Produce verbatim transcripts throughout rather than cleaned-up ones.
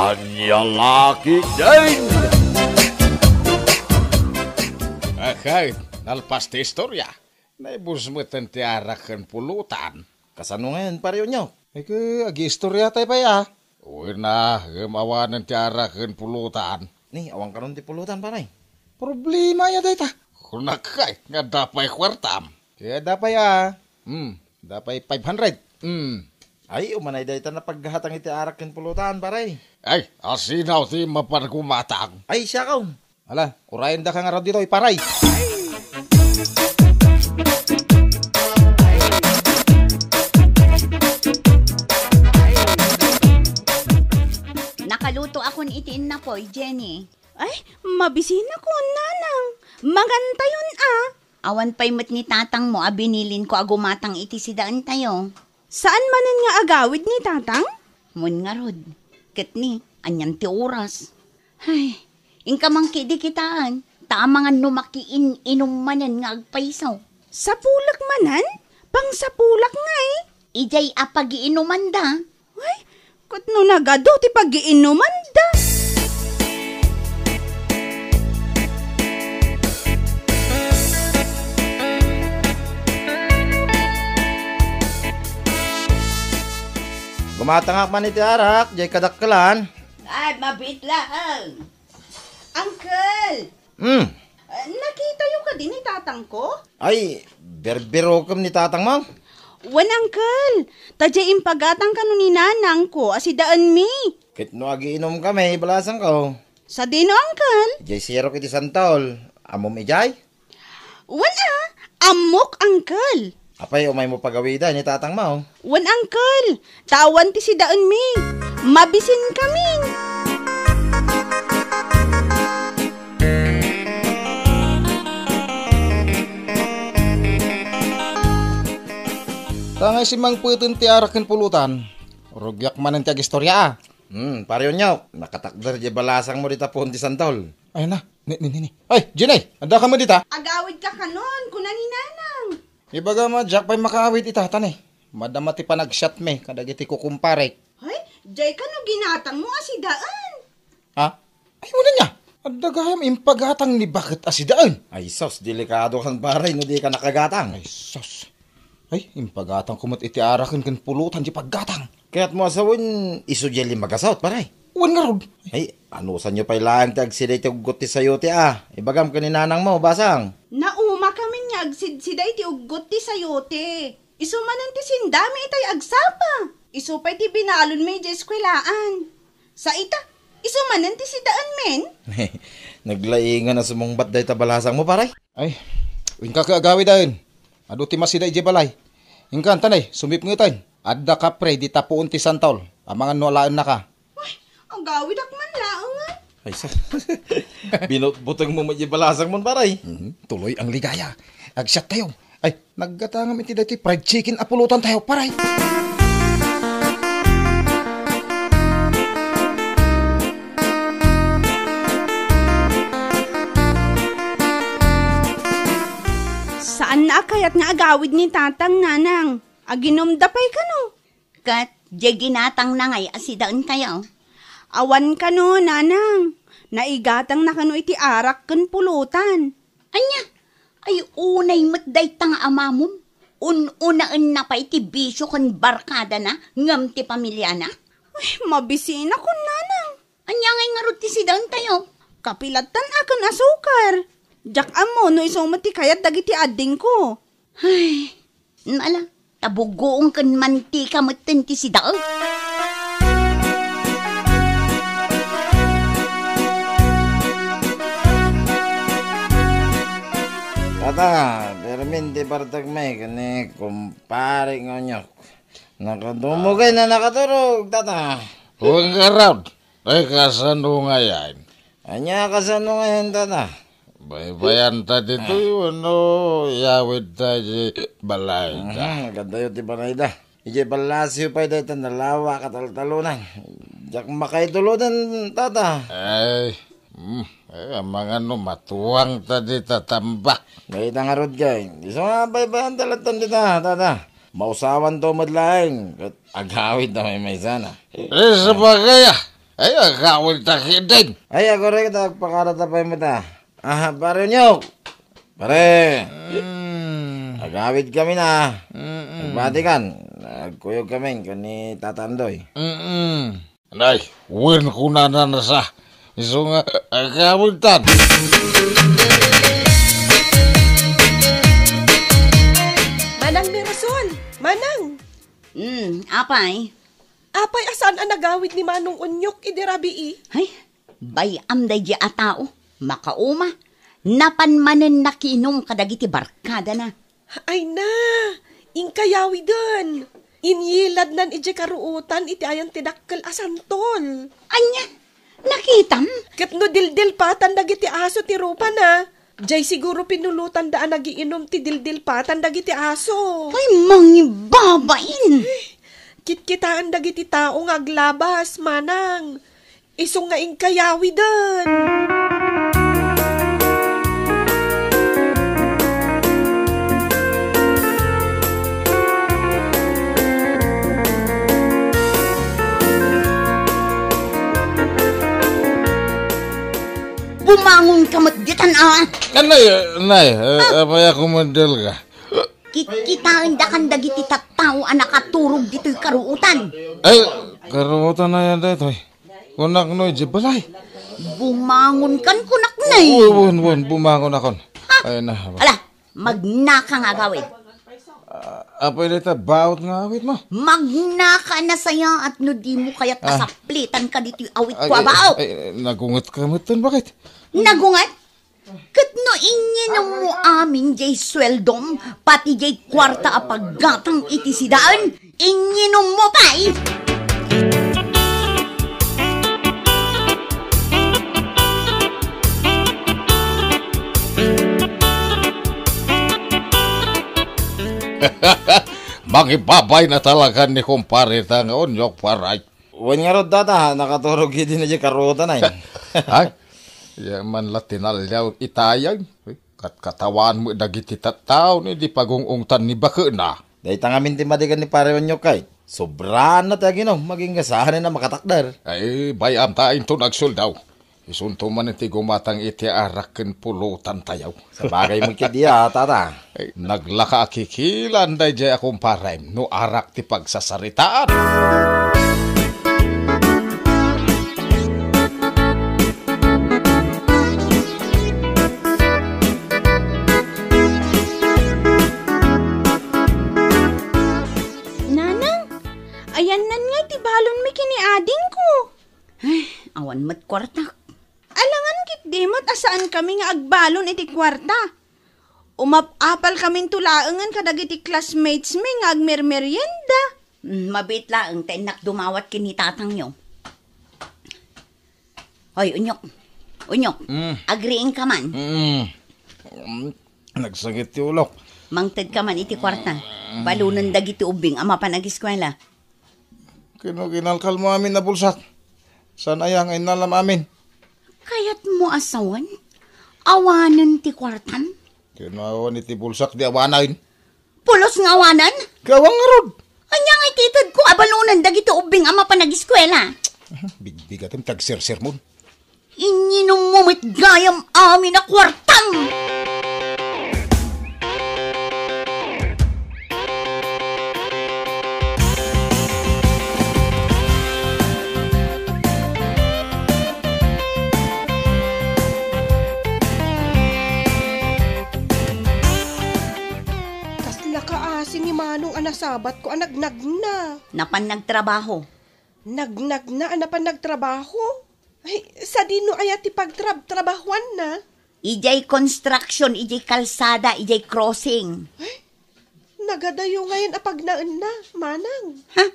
Ania la ketdin? Ahay, nalpas ti istorya. Naibus met ti arak ken pulutan. Kasano ngayen, Pare Onyok? Ay, ke, agiistoriatay pay a. Wen a, ngem awanen ti arak ken pulutan. Ni, awan kanon ti pulutan, pare. Problema ya dayta. Kunak kay, nga adda pay kuartam. Kaya adda pay a. Hmm, adda pay five hundred. Hmm. Ay, umanay dayta napaggatang iti arak ken pulutan, pare. Ay, asino ti mapan gumatang? Ay, siakaw. Ala, urayen daka ngarud ditoy, paray. Nakaluto akon iti innapoy, Jenny. Ay, mabisinakon, nanang. Mangantayon a. Awan pay met ni tatangmo a binilinko a gumatang iti sidaentayo. Saan manen nga agawid ni tatang? Wen ngarud. Ket ni, anian ti oras? Ay, inka mangkidi kitaan, ta amangan no makiin-inum manen nga agpayso. Sapulek manen? Pangsapulak ngay? Idiay a pagiinumanda. Ay, ket no nagadu ti pagiinumanda. Gumatangak man iti arak, diay kadakkelan. Ay, mabiit laeng. Uncle! Hmm. Eh, nakitayo kadi ni tatangko? Ay, birbirokem ni tatangmo? Wen, uncle. Ta diay impagatang kano ni nanangko a sidaenmi. Ket no agiinumkami, balasangko. Sadino, uncle? Diay sirok iti santol. Ammom idiay? Wen a, ammok, uncle. Apay, umaymo pagawida ni tatangmo? Wen, uncle. Ta awan ti sidaenmi. Mabisinkamin. Ta nga isimangpeten ti arak ken pulutan, rugiak manen ti agistorya a. Hmm, Pare Onyok, nakatakder diay balasangmo dita puon ti santol. Ay na, ni, ni, ni, ni. Ay, Jenny, adda ka met dita? Agawidka kanon, kuna ni nanang. Ibagam a diak pay makaawid ita, ta ni, madama ti panagsiatmi kadagiti kukumparek. Ay, diay kano ginatangmo a sidaen? Ha? Ay, wen ania? Adda gayam impagatang ni baket a sidaen. Ay, sus, delikadokan, pare, no dika nakagatang. Ay, sus. Ay, impagatangko met iti araken ken pulutan diay paggatang. Kayatmo a sawen, isu diay limmagasawt, pare? Wen ngarud. Ay, anusanyo pay laeng ti agsida iti uggot ti sayote a. Ibagam ken ni nanangmo, basang. Naumakamin nga agsidsida iti uggot ti sayote. Isu manen ti sindami itay agsapa. Isu pay ti binalonmi idiay eskuelaan. Sa ita, isu manen ti sidaenmin. Naglaingan a sumungbat dayta balasangmo, pare. Ay, inka ket agawidaen. Adu ti masida idiay balay. Inkan, tanay, sumipngeten. Adda kapre dita puon ti santol. Amangan no alaennaka. Ay, agawidak man laengen. Ay, sa-, binutbutengmo met diay balasangmon, pare. Mhm, tuloy ang ligaya. Agsiattayo. Ay, naggatangam iti daytoy fried chicken a pulutantayo, pare. Saanna a kayat nga agawid ni Tatang, Nanang. Aginumda pay kano. Ket diay ginatangna ngay a sidaentayo? Awan kano, Nanang. Naigatangna kano iti arak ken pulutan. Ania? Ay, unay met dayta nga amamon. Un-unaenna pay ti bisio ken barkadana ngem ti pamiliana. Ay, mabisinakon, Nanang. Ania ngay ngarud ti sidaentayo? Kape lattan a ken asukar. Diak ammo no isu met ti kayat dagiti addingko. Ay, ala, ta bugoong ken mantika metten ti sidaen. Tata, permin ti bartekmi ken ni kumpare nga Onyok. Nakadumogay na nakaturog, tata. Wen ngarud. Ay, kasano ngayen? Ania, kasano ngayen, tata? Baybayanta ditoy wenno iyawidta idiay balayda? Mhm, kadayo ti balayda. Idiay palasyo pay dayta nalawa kataltalonan. Diak makaitulod, tata. Ay, mm, ay, amangan no matuangta dita tamba. Dayta ngarud kay, isu nga baybayanta lattan dita, tata. Mausawanto met laeng, ket agawidta maymaysa. Eh, sabagay, ah. Ay, agawid ta ketdin. Ay, agurek ta agpakarata pay met a. Ah, Pare Onyok. Pare. Mm. Agawid kami na. Mm-mm. Agbati kan. Agkuyog kami ken ni Tata Andoy. Mm-mm. Nay, wen kunana na sa. Isu nga, agawid tan. Manang Mirasol! Manang! Hmm, apay? Apay a saan a nagawid ni Manong Onyok idi rabii? Ay, bay-am daydiay a tao. Makauma. Napan manen nakiinum kadagiti barkadana. Ay na, inkayawiden. Inyiladnan idiay karuotan iti ayan ti dakkel a santol. Ania? Nakitam? Ket no dildilpatan dagiti aso ti rupana, jay siguro pinulotanda a nagiinum ti dildilpatan dagiti aso. Ay, mangibabain! Kitkitaen dagiti tao nga aglabas, manang. Isu nga inkayawiden. Bumangon ka met ditan, a. Anay, nay, eh, apay a kumadal ka? Kitkitaendakan dagiti tattao a nakaturog ditoy karuotan. Ay, karuotan a yan daytoy. Kunak no, idiay balay. Bumangon kan kunak na eh. Wen, wen, wen, bumangon akon. Ha? Ay na. Ala, magnaka nga agawid. Ah, apay dayta baot nga awit mo? Magnaka na sayaat no di mo kayat Ah. asaplitan ka ditoy awit Ay, ko a ay, baot. ay, nagunget ka met ten, bakit? Nagunget? Ket no inyinummo amin jay sueldom, pati jay kuarta a paggatang iti sidaen, inyinummo pay. Mangibabay na talaga ni kumpare ta nga Onyok, paray. Wen ngarud, tata, nakaturog idi na di karutan ay. Ay, ya man la tinalyaw itayay. Kat-katawan mo dagiti tattao ni di pagung-ungtan ni bakena. Dayta ngamin ti madigan ni Pare Onyok kay. Sobraan na ti aginom, agingga saan a makatakder. Ay, bay-am ta inton agsuldaw. Isunto man ti gumatang iti arak ken pulotan tayo. Sabagay met kadi a, tata. Ay, naglaka a kikilan daydiay a kumparem no arak ti pagsasaritaan. Nanang, ayannan nga iti balonmi ken ni adingko. Ay, awan met kuartak. Alangan ketdi met a saankami nga agbalon iti kuarta. Umap-apalkaminto laengen kadagiti classmatesmi nga agmermerienda. Mm, mabiit laeng ta innak dumawat ken ni tatangyo. Hoy, Unyok. Unyok, Mm. agriingka man. Mm. Mm. Nagsakit ti ulok. Mangtedka man iti kuarta. Mm. Balonen dagiti ubbing a mapan agiskuela. Kino kinalkalmo amin a bulsak? Saan aya nga innalam amin? Kayatmo a sawen? Awanen ti kuartam? Kino awan iti bulsak di awanen? Pulos nga awanen? Kawang ngarud. Ania nga ititedko a balonen dagiti ubbing a mapan agiskuela? Bigbigatem ti agsersermon. Inyinummo met gayam amin a kuartam! Kasla kaasi ni Manong a nasabatko a nagnagna. Napan nagtrabaho. Nagnagna a napan nagtrabaho? Ay, sadino aya ti pagtrab-trabahuanna? Idiay construction, idiay kalsada, idiay crossing. Ay, nagadayo ngayen a pagnaenna, manang. Ha?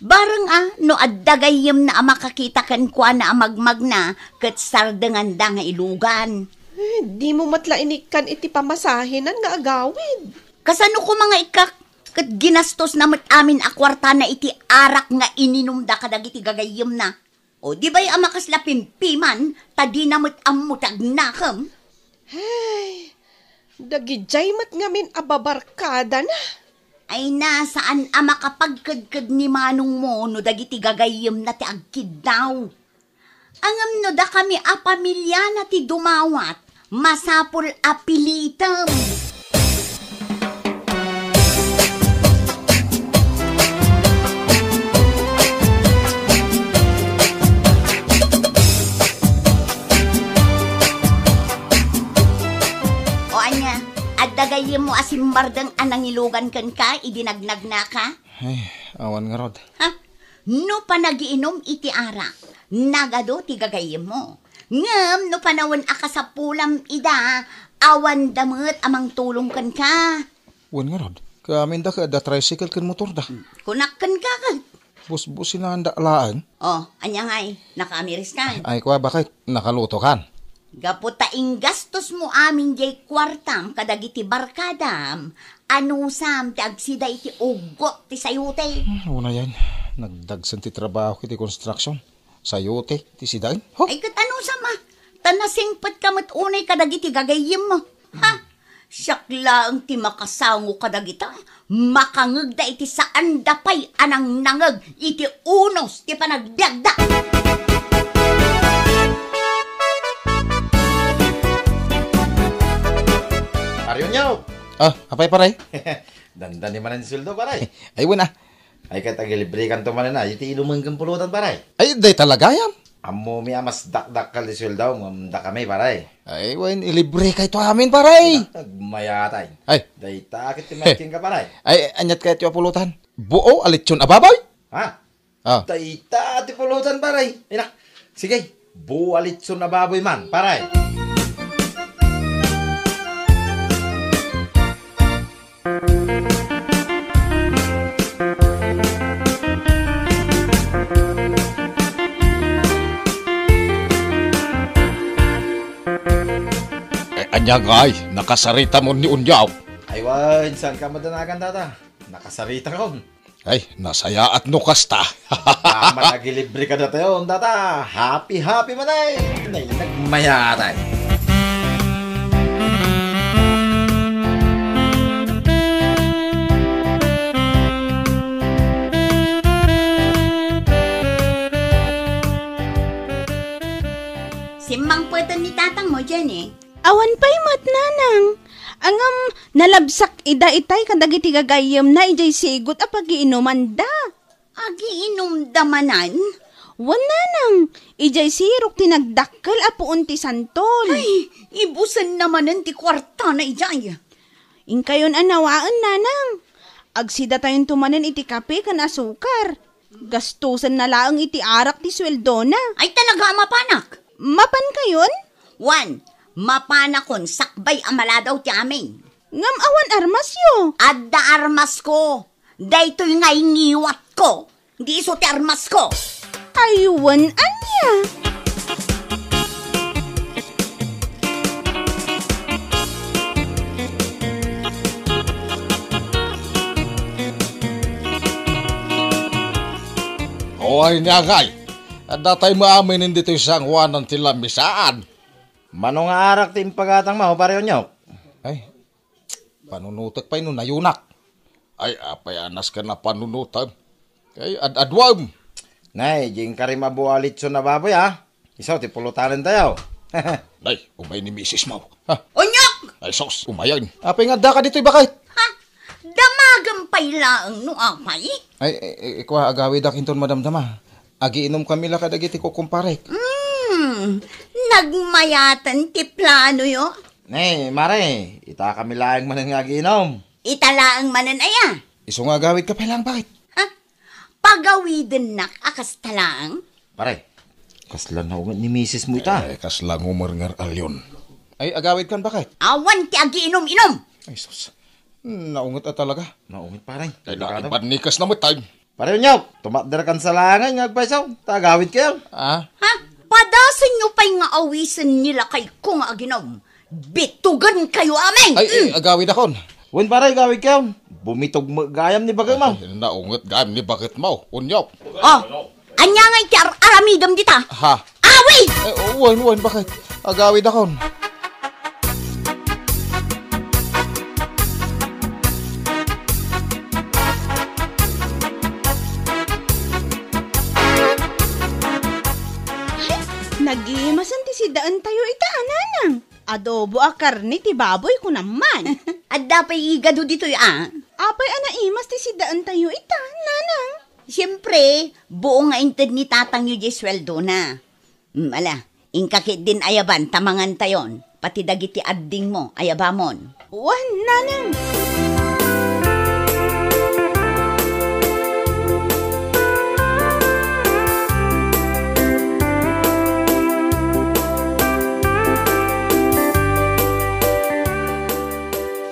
Bareng a, no adda gayyemna a makakita kenkuana a magmagna, ket sardenganda nga ilugan. Eh, dimo met la inikkan iti pamasahenan nga agawid. Kasano koma nga ikkak? Ket ginastosna met amin a kuartana iti arak nga ininumda kadagiti gagayyemna. O, di bay a makasla pimpiman, ta dina met ammo ti agnakem? Ay, dagidiay met ngamin a babarkadana. Ay na, saan a makapagkedked ni manongmo no dagiti gagayyemna ti agkiddaw. Ngem no dakami a pamiliana ti dumawat, masapul a pilitem. O ania, adda gayyemmo a simmardeng a nangilugan kenka idi nagnagnaka? Ay, awan ngarud. Ha? No panagiinum iti arak, nagadu ti gagayyemmo. Ngem no panawen a kasapulam ida, awanda met a mangtulong kenka. Wen ngarud, kaaminda ket adda tricycle ken motorda. Kunak kenka ket. Busbusinanda laeng. O, ania ngay, nakaamiriskan? Ay, kua, baket, nakalutokan. Gapu ta inggastosmo amin jay kuartam kadagiti barkadam, anusam ti agsida iti uggot ti sayote. Hmm, unayen, nagdagsen ti trabaho iti construction. Sayote ti sidaen. Ho? Ay, ket anusam a, ta nasingpetka met unay kadagiti gagayyemmo. Ha? Siak laeng ti makasango kadagita. Makangegda iti saanda pay a nangnangeg iti unos ti panagbiagda. Pare Unyaw! Ah, apay, pare? Dandani manen sueldo, pare. Ay, wen a. Ay, ket agilibrekanto manen a, iti inumen ken pulutan, pare. Ay, dayta la gayam. Ammomi a mas dakdakkel ti sueldo ngem dakami, pare. Ay, wen, ilibrekayto amin, pare. Agmayatay. Ay. Dayta ket ti maikkenka, pare. Ay, aniat kayatyo a pulutan? Buo a litson a baboy? Ha? Ah. Dayta ti pulutan, pare. Ina. Sige, buo a litson a baboy man, pare. Eh, ania ngay, nakasaritamon ni Unyaw? Ay, wen, saanka madanagan, tata? Nakasaritakon. Ay, nasayaat no kasta. Daman agilibre kadatayo, tata. Happy, happy man ay. Nay, nagmayatay. Simmangpeten ni tatangmo, Jenny. Awan pay met, nanang. Ngem, nalabsak ida itay kadagiti gagayyemna idiay sigut a pagiinumanda. Agiinumda manen? Wen, nanang. Idiay sirok ti nagdakkel a puon ti santol. Ay, ibusenna manen ti kuartana idiay. Inkayon a nawaen, nanang. Agsidatayonto manen iti kape ken asukar. Gastosenna laeng iti arak ti sueldona. Ay, talaga a mapanak? Mapankayon? Wen, mapanakon sakbay a maladaw ti amin. Ngem awan armasyo? Adda armasko. Daytoy ngay ngiwatko. Di isu ti armasko. Ay, wen, ania? O, ania ngay, adda tay maaminen ditoy sangoanan ti lamisaan. Mano nga arak ti impagatangmo, Pare Onyok? Ay, panunotek pay no nayunak. Ay, apay a nasken a panunotem? Ay, ad-aduem. Nay, di inkarim a buo a litson a baboy, a. Isu ti pulutanentayo. Nay, umay ni misismo. Ha? Onyok! Ay, sus, umayen. Apay nga addaka ditoy, baket? Ha? Damagem pay laeng no apay? Ay, eh, eh, kua, agawidak inton madamdama. Agiinomkami la kadagiti kukumparek. Hmm, nagmayaten ti planoyo. Ne, mare, itakami laeng manen nga agiinom. Ita laeng manen aya? Isu nga agawidka pay laeng, baket? Ha? Pagawidennak a kasta laeng? Pare, kasla naunget ni misismo ita. Eh, kasla ngumernger alyon. Ay, agawidkan, baket? Awan ti agiinom-inom. Ay, sus. Naunget a talaga. Naunget, pare. Ay, delikado. Naibannikasna met, tay. Pare Onyok, tumakderkan sa laeng nga agpayso, ta agawidkayo. Ah? Ha? Padasenyo pay nga awisen ni lakayko nga aginom. Bitugenkayo amin! Ay, ay, agawidakon. Wen, pare, agawidkayo. Bumitog met gayam ni baketmo. Ay, naunget gayam ni baketmo, Onyok. Oh, ania ngay ti ar-aramidem dita? Ha? Awid! Eh, wen, wen, baket? Agawidakon. Nagimasen ti sidaentayo ita, a nanang. Adobo a karne ti baboy, kunam man. Adda pay igado ditoy, a? Apay a naimas ti sidaentayo ita, nanang? Siempre, buo nga inted ni tatangyo diay sueldona. Mm, ala, inka ketdin ayaban ta mangantayon, pati dagiti addingmo, ayabamon. Wen, nanang.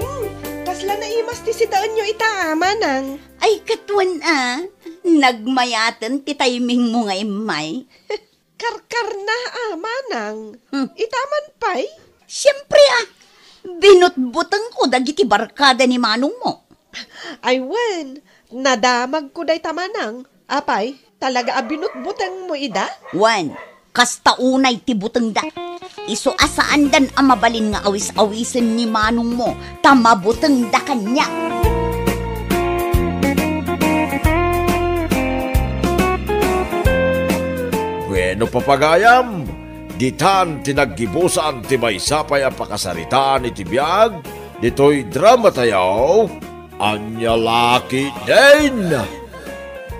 Hmm, kasla naimas ti sidaenyo ita, a, manang. Ay, ket wen, a, nagmayaten ti timingmo nga immay. Karkarna, a, manang. Hmm. Ita man pay? Siempre, a. Binutbutengko dagiti barkada ni manongmo. Ay, wen, nadamagko dayta, manang. Apay, talaga a binutbutengmo ida? Wen, kasta unay ti butengda. Isu a saandan a mabalin nga awis-awisen ni manongmo, ta mabutengda kaniak. Bueno, papagayam, ditan ti naggibusan ti maysa pay a pakasaritaan iti biag ditoy dramatayo, Ania La Ketdin.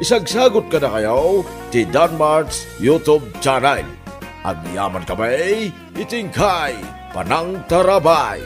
Isagsagut kadakayo ti Danmart's YouTube channel. Agyamankami iti inkay panangtarabay.